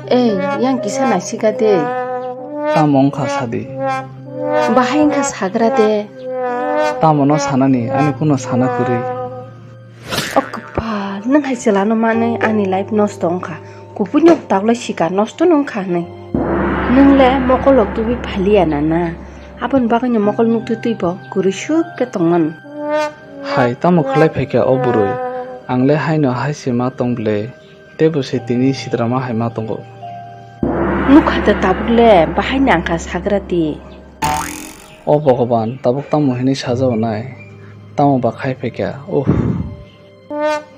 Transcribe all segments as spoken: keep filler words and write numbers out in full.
Ei, yang kisa naisika de. Tamo wngkha sadi? Bahai wngkha sagra de. Tamo no sanani, ani kuno sana kwrwi. O kwpal, nwng hai chwla no manwi ani life nosto wngkha. Kubui no taklai sika nosto no wngkha hwnwi. Nwng le mokol rok tubui phaliya na na. Aboni bagwi no mokol nukti twi bo kwrwi suk khe tongmano. Hai, tamo khlai phaikha o bwrwi? Ang le haino hai se ma tong ble. Teibo se tini sitrama hai ma tongo. Nukha da tabuk le, bahai nangkha sagra di. O Bhogoban, tabuk tamo hinwi sajago nai? Tamo ba khai phaikha? Uff.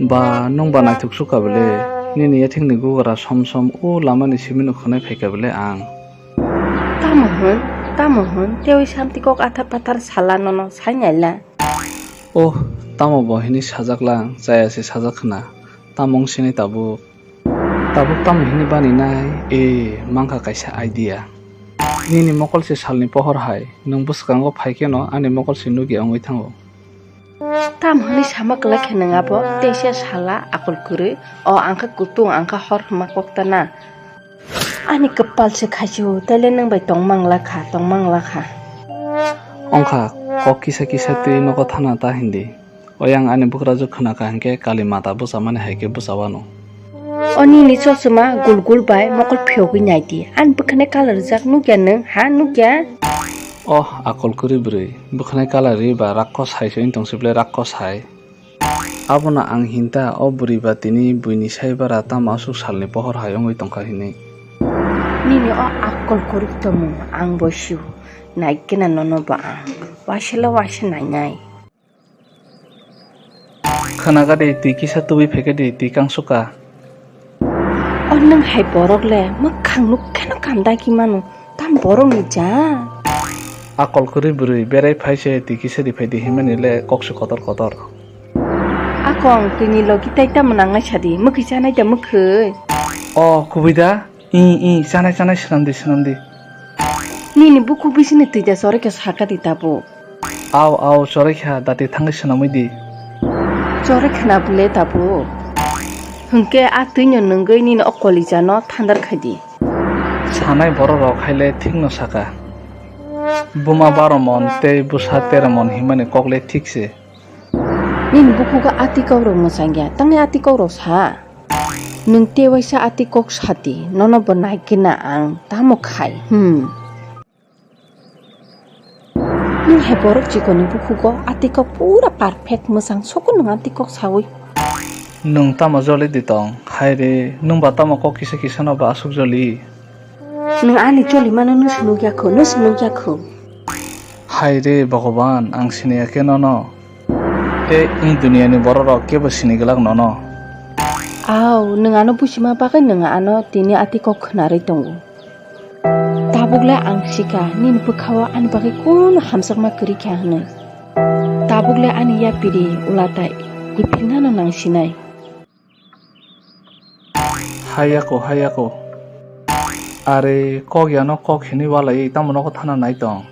Ba, nwng ba naithok sukha bwle? Nini yathekni gugra som som o lamani simi no khwnai phaikha bwle ang? Tamo hwn, tamo hwn, teiwi samti kok athar pathar sala nono sai naila. Oh, tamo bo hinwi sajak lang, chaya se sajak khna. Tamo wng sinai tabuk? Tabuk tamo hinwi bani nai? E, mankha kaisa idea. Nini mokol se salni pohor hai, nwng bwskango phai kheno ani mokol se nukya wngwi thango. Tamo hinwi sama kwlai khe nwng abo, teisa sala akol kwrwi, o ang khe kutung, ang khe hor hwnma kok ta na. Ani kwpal se khaisio, taile nwng bai tongmang lakha, tongmang lakha. Wngkha, kok kisa kisa twi nogo thana ta hindi. Oyang ani bukrajwk khwnakha hinkhe kali mata bwchamani hai khe bwchawano. O nini chosma gul gul bai mokol phiyogwi naidi. Ani bwkhwnai colour rijak nukya nwng, ha nukya? Oh, akol kwrwi bwrwi. Bwkhwnai colour ri ba rakkos hai se wng tong se bwle rakkos hai. Abono ang hinta o bwrwi ba tini buini sai bara tamo aswk salni pohor hai wngwi tongkha hinwi. Nini o akol kwrwi tongmung ang bo sio. Naikhe na nono bo ang. Waisalo waisa nainai. Khwnaga de, twi kisa tubui phaikha de, twi kang suka. O nwng hai borok le mwkhang nuk kheno kam dagi mano, tam borok ni ja. Akol kwrwi bwrwi berai phai se twi kisa di phai di himani le kok se kotor kotor. Akong twi ni logi tai tamo nangnai sadi, mwkhwi chanai da mwkhwi. O kubui da? I, i, chanai, chanai, swnam di, swnam di. Nini bukhuk bisini twi da choroi khe saka di tabuk. Au, au, choroi kha, dati thangwi swnamwi di. Choroi khna bwle tabuk. Hwnkhe a twino nwngwi nini o kolijano thandar khai di. Sanai borok rok hai le thik no saka. Buma baro mon tei bwsa tero mon himani kok le thik se. Nini bukhugo a twi kok rok mwchang ya, tangwi a twi kok rok sa. Nwng tei waisa a twi kok sati, nono bo nai khe na ang tamo khai, hmm. Nwng hai borok chikoni bukhugo a twi kok pura perfect mwchang, soko nwng a twi kok sawi. Nwng tamo joli di tong, hai re, nwng ba tamo kok kisa kisa no ba aswk joli? Nwng ani cholimano nw swnuk ya kho, nw swnuk ya kho. Hai re Bhogoban, ang sini ya khe nono. Tei i duniani bororok kebo sini glak nono. Au, nwng ano buchima bagwi nwng ano tini a twi kok khwnarwi tongo. Tabuk le ang sika, nini bwkhao ani bagwi kunu hamjakma kwrwi kha hwnwi. Tabuk le ani yapiri ulatai kuiphingnano nang sinai. Hayako, hayako. Are, kok yano kok hinwi walai, tamo nogo thana nai tong.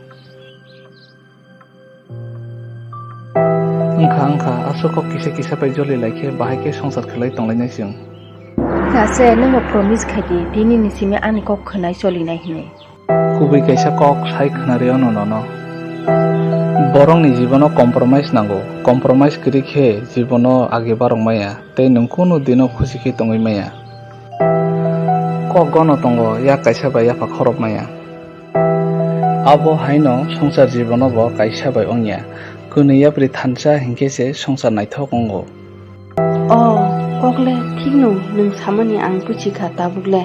Wngkha, wngkha, aswk kok kisa kisa bai joli lai khe, bahai khe swngchar khlai tong lainai chwng. Nase, nwngbo promise khai di, tini ni simi ani kok khwnai choli nai hinwi. Kubui kaisa kok sai khwnari ono nono. Borokni jibono compromise nango. Compromise kwrwi khe jibono age barok maya, tei nwng kunu dino khusi khe tongwi maya. Kok gono tongo, yak kaisa bai yapha khorop maya. Abo haino swngchar jibono bo kaisa bai wngya. Kwnwi yapri thansa hinkhe se swngchar naithok wngo. O, kok le thikno nwng samani ang buchikha tabuk le.